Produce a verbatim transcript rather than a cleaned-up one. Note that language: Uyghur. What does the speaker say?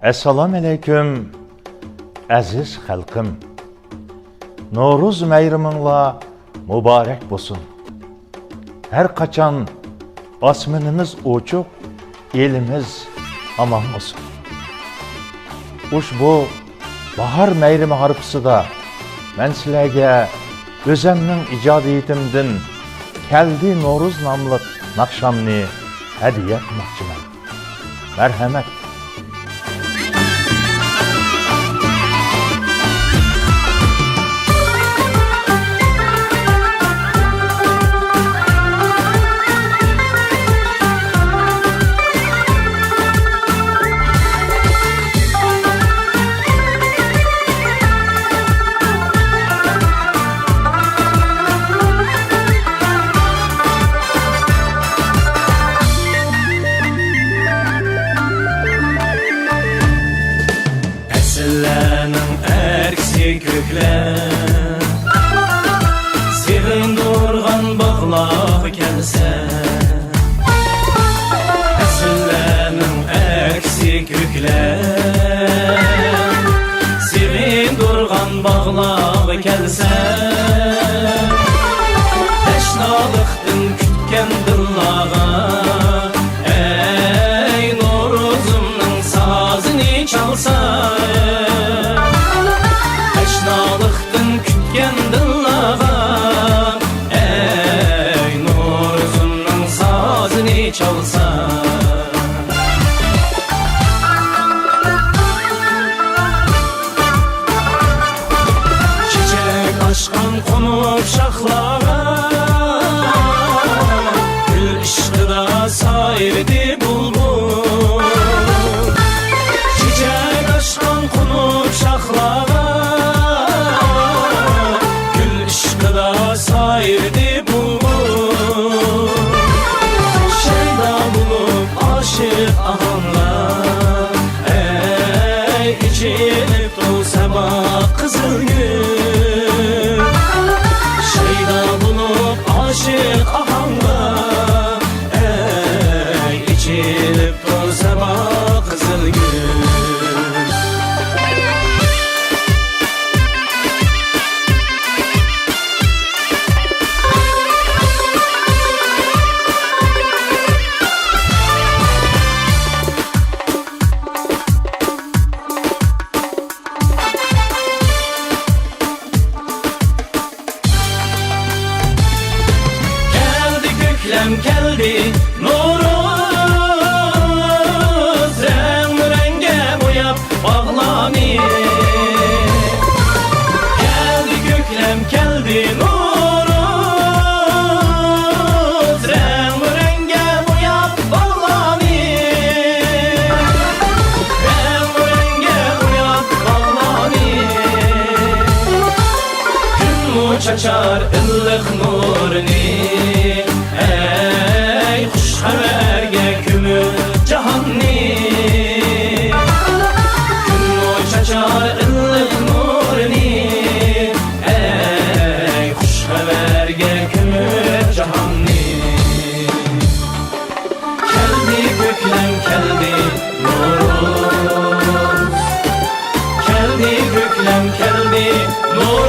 ئەسسالامۇئەلەيكۇم، ئەزىز خەلقىم! نورۇز مەيرىمىڭلار مۇبارەك بولسۇن! ھەر قاچان ئاسمىنىمىز ئوچۇق، ئېلىمىز ئامان بولسۇن! ئۇشبۇ باھار مەيرىمى ھارپىسىدا مەن سىلەرگە ئۆزەمنىڭ ئىجادىيىتىمدىن كەلدى نورۇز ناملىق ناخشامنى ھەدىيە قىلماقچىمەن. مەرھەمەت! پەسىللەرنىڭ ئەركىسى كۆكلەر، سېغىندۇرغان باغلارغا كەلسە. پەسىللەرنىڭ ئەركىسى كۆكلەر، سېغىندۇرغان باغلارغا كەلسە. تەشنالىقتىن كۈتكەن دىللارغا، ئەي نورۇزۇمنىڭ سازىنى چالسا. تەشنالىقتىن كۈتكەن دىللارغا، ئەي نورۇزۇمنىڭ سازىنى چالسا. چېچەك ئاچقان قونۇپ شاخلارغا، گۈل ئىشقىدا سايرىدى بۇلبۇل. چېچەك ئاچقان قونۇپ شاخلارغا، گۈل ئىشقىدا سايرىدى بۇلبۇل. شەيدا بولۇپ ئاشىق ئاھاڭغا، ئەي ئېچىلىپتۇ سەما قىزىل گۈل. شەيدا بولۇپ ئاشىق ئاھاڭغا، ئەي ئېچىلىپتۇ سەما قىزىل گۈل. كەلدى كۆكلەم كەلدى نورۇز، رەڭمۇرەڭگە بوياپ باغلارنى. كەلدى كۆكلەم كەلدى نورۇز، رەڭمۇرەڭگە بوياپ باغلارنى. رەڭمۇرەڭگە بوياپ باغلارنى. كۈنمۇ چاچار ئىللىق نۇرىنى، ئەي خۇش خەۋەرگە كۆمۈپ جاھاننى. كۈنمۇ چاچار ئىللىق نۇرىنى، ئەي خۇش خەۋەرگە كۆمۈپ جاھاننى. كەلدى كۆكلەم كەلدى نورۇز. كەلدى كۆكلەم كەلدى نورۇز.